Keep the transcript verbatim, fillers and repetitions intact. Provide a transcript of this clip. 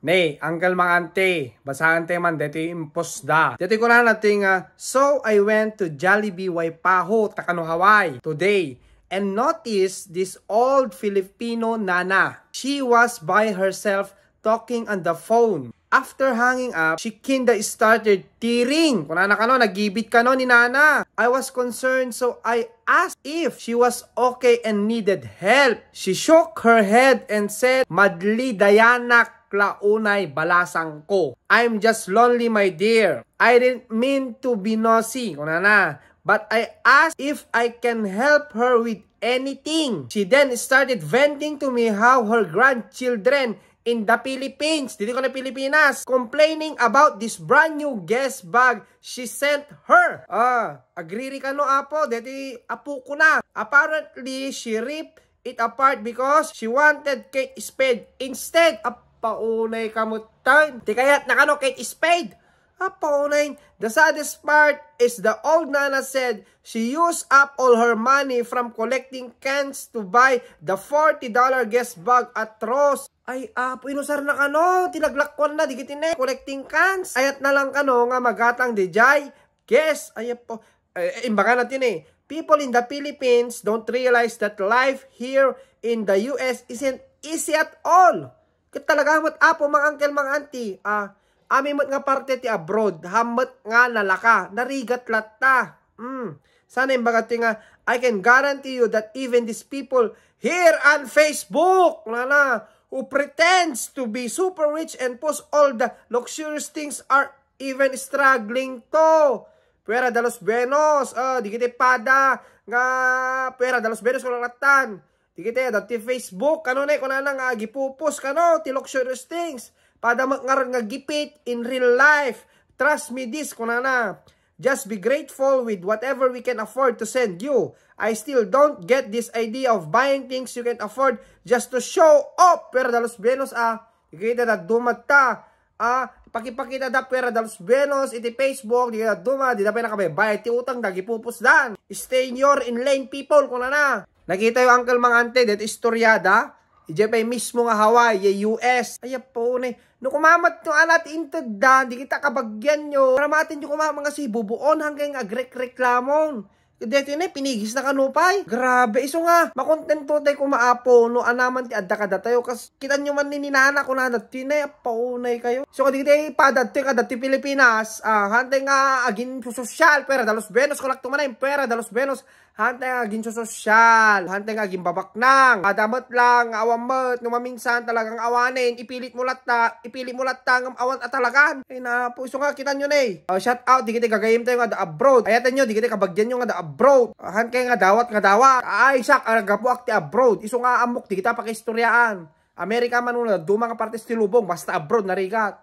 Nay, uncle, mga auntie, basaen tayo man deti impos da. Deti kunana ti nga, "So I went to Jollibee Waipahu, Takano, Hawaii today and noticed this old Filipino nana. She was by herself talking on the phone. After hanging up, she kinda started tearing." Kunana kano, nagibit kano ni nana. "I was concerned, so I asked if she was okay and needed help. She shook her head and said, 'Madli dayanak la unay balasang ko. I'm just lonely, my dear. I didn't mean to be nosy," kunana, "but I asked if I can help her with anything." She then started venting to me how her grandchildren in the Philippines, didi ko na Pilipinas, complaining about this brand new guest bag she sent her. Ah, agriri kano, apo, deti apo ko na. Apparently, she ripped it apart because she wanted Kate Spade instead. Apaunay kamutan. Ti kayat na kano Kate Spade. Apaunay. The saddest part is the old nana said she used up all her money from collecting cans to buy the forty dollar guest bag at Ross. Ay, apo, inusar na kano ti laglakuan na, digiti ne, collecting cans. Ayat na lang kano nga magatang di jay. Guess, ay, apo, eh, imbaga na ti ne. People in the Philippines don't realize that life here in the U S isn't easy at all. Ket talaga met, apo, mga uncle, mga auntie, ah, ami met nga parte ti abroad, hammet nga nalaka, narigat latta. Hmm. Sana imbaga ti nga, I can guarantee you that even these people here on Facebook, nana, who pretends to be super rich and post all the luxurious things are even struggling to. Puera da los buenos, ah, digiti pada nga puera da los buenos, kung latan. Digiti, dati Facebook, kano ne, kunana nga agipupos, kano, ti luxurious things. Pada met ngarud nga gipit in real life. Trust me this, kunana. Just be grateful with whatever we can afford to send you. I still don't get this idea of buying things you can afford just to show off. Puera da los buenos, ah. Digiti, dadduma ta. Ah, pakipakita da puera da los buenos iti Facebook, di da duma, di da pay nakabaybayad ti utang da, gipupos dan. Stay in your in lane, people, kunana. Nakita yo, uncle, mga auntie, deti istorya da. Idiay pay mismo nga Hawaii, U S. Ay, apo ne. No kumamat no ala ti inted da, di kita kabagian yo. Paramatin yo kumamat nga sibubuon, hanggang agrekreklamon. Deti ne, pinigis na kano pay. Grabe, isu nga, makontento tay kuma, apo, no anaman ti adda kadatayo. Kas, kitan yo man ni nana, kunana, ti ne, apaunay kayo. So, kadagiti padadti, kadagiti Pilipinas, ah, hantay nga agin sosyal, puera da los buenos, kulak tumanay, puera da los buenos, hantay nga agin sosyal, hantay nga agin babaknang. Adamat lang, nga awan met, no maminsan talagang awanen, ipilit mo latta, ipili mo latta ngem awan a talagan. Ay, napo, isu nga, kitan yo ne. Ah, shout out, digiti gagayem tayo nga da abroad. Ayatan yo, digiti kabagian yo nga da abroad. Ah, han kay nga dawat, nga dawat. Ay, sak, agapuak ti abroad. Isu nga ammok, digita pakaistoryaan. Amerika man, una, duma nga partes ti lubong, basta abroad, narigat.